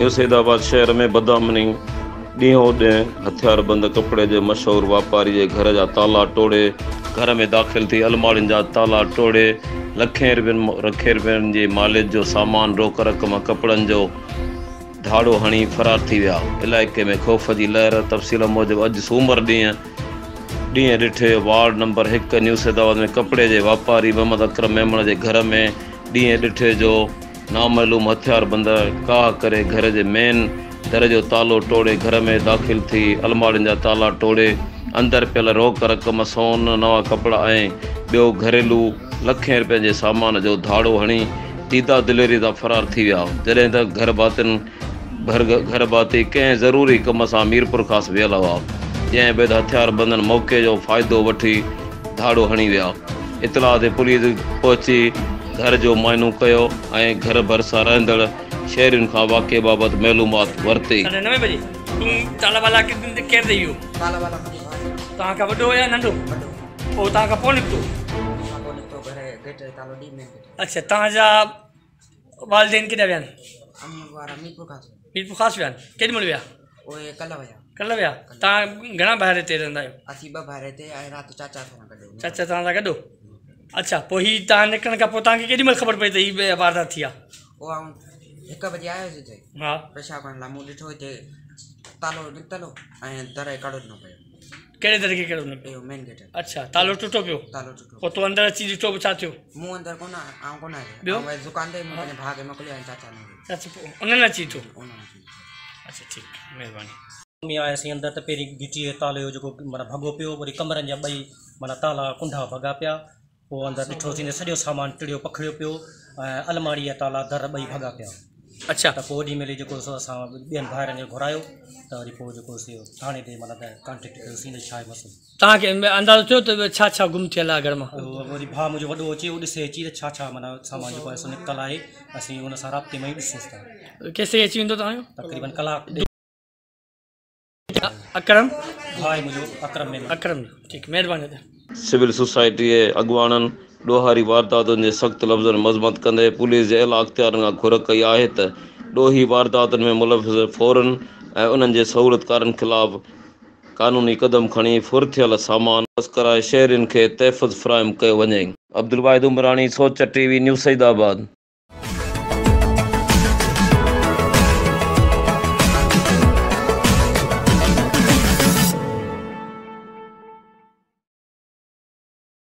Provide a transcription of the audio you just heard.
نيو سيدآباد شهر ۾ بدامني ڏينهون ڏينهن هٿياربند ڪپڙي جي مشهور واپاري جي گهر جا تالا ٽوڙي گهر ۾ داخل ٿي الماڙين جا تالا ٽوڙي لکين رپين رکين رپين جي ماليت جو سامان روڪ رقم ڪپڙن جو ڌاڙو هڻي فرار ٿي ويا علائقي ۾ خوف جي لهر تفصيل موجب اڄ سومر ڏينهن ڏينهن ڏٺي وارڊ نمبر هڪ نيو سيدآباد ۾ ڪپڙي جي واپاري محمد اڪرم ميمڻ جي گهر ۾ ڏينهن ڏٺي جو نامعلوم هٿياربند ڪاهه ڪري گهر جي مين در جو تالو ٽوڙي گهر ۾ داخل ٿي الماڙين جا تالا ٽوڙي اندر پيل روڪ رقم، سون، نوان ڪپڙا ۽ ٻيو گهريلو لکين رپين جي سامان جو ڌاڙو هڻي ديده دليري سان فرار ٿي ويا، جڏهن ته گهر ڀاتين گهر ڀاتي ڪنهن ضروري ڪم سان ميرپورخاص ويل هئا، جنهن بعد هٿياربندن موقعي جو فائدو وٺي ڌاڙو هڻي ويا. اطلاع تي پوليس پهچي گهر جو معائنو ڪيو ۽ گهر ڀرسان رهندڙ شهرين کان واقعي بابت معلومات ورتي. ساڍي نوين بجي تون تالا والا ڪير ڏئي ويو؟ تالا والا منهنجو ڀاء ڏنو. توهان کان وڏو يا ننڍو؟ وڏو. پوء توهان کان پوء نڪتو؟ مون کان پوء نڪتو گهر گيٽ تي تالو ڏئي مين گيٽ. اڇا توهان جا والدين ڪيڏانهن ويا آهن؟ امي وارا ميرپورخاص ويا. ميرپورخاص ويا آهن. ڪيڏي مهل ويا؟ اهي ڪلهه ويا. ڪلهه ويا. توهان گهڻا ڀائر هتي رهندا آهيو؟ اسين ٻه ڀائر هتي ۽ رات چاچا اسان سان گڏ هو. چاچا توهان سان گڏ هو. اڇا پوء هي توهان نڪرڻ کان پوء توهان کي ڪيڏي مهل خبر پئي ته هي واردات ٿي آهي؟ پوء آئون هڪ بجي آيو هيس هتي ها. پيشاب ڪرڻ لاء مون ڏٺو هتي تالو نڪتل هو ۽ در کي ڪڙو ڏنو پيو. ڪهڙي در کي ڪڙو ڏنو پيو؟ اهو مين گيٽ. اڇا تالو ٽٽو پيو؟ تالو ٽٽو. پوء تو اندر اچي ڏٺو پوء ڇا ٿيو؟ مون اندر ڪونه آئون ڪونه آيس. ٻيو؟ آئون ويس دڪان تي مون پنهنجي ڀاء کي موڪليو ۽ چاچا نه چاچا پوء انهن اچي ڏٺو؟ انهن اچي ڏٺو. اڇا ٺيڪ مهرباني. ۾ آياسين اندر ته پهرين گهٽيء جو تالو هيو جيڪو معنيٰ ڀڳو پيو وري ڪمرن جا ٻئي معنيٰ تالا ڪنڊا ڀڳا پيا پوء اندر ڏٺوسين ته سڄو سامان ٽڙيو پکڙيو پيو ۽ الماڙيء جا تالا در ٻئي ڀڳا پيا. اڇا. ته پوء اوڏي مهل ئي جيڪو سو اسان ٻين ڀائرن کي گهرايو ته وري پوء جيڪو سو ٿاڻي تي معنيٰ ته ڪانٽيڪٽ ڪيوسين ته ڇا آهي مسئلو. توهان کي اندازو ٿيو ته ڇا ڇا گم ٿيل آهي گهر مان؟ وري ڀاء منهنجو وڏو اچي اهو ڏسي اچي ته ڇا ڇا معنيٰ سامان جيڪو آهي سو نڪتل آهي اسين ان سان رابطي ۾ ئي ڏسونس ٿا. ڪيستائين اچي ويندو توهان جو؟ تقريبن ڪلاڪ ڏيڍ. اڪرم. ڀاء منهنجو اڪرم ميمڻ. اڪرم ٺيڪ مهرباني ادا. سول سوسائٽي جي اڳواڻن ڏوهاري وارداتن جي سخت لفظن ۾ مذمت ڪندي پوليس جي اعليٰ اختيارين کان گهر ڪئي آهي ته ڏوهي وارداتن ۾ ملوث ڦورن ۽ انهن جي سهولتڪارن خلاف قانوني قدم کڻي ڦر ٿيل سامان واپس ڪرائي شهرين کي تحفظ فراهم ڪيو وڃي. Abdulwahid Umrani, Soch T V, new Saeedabad.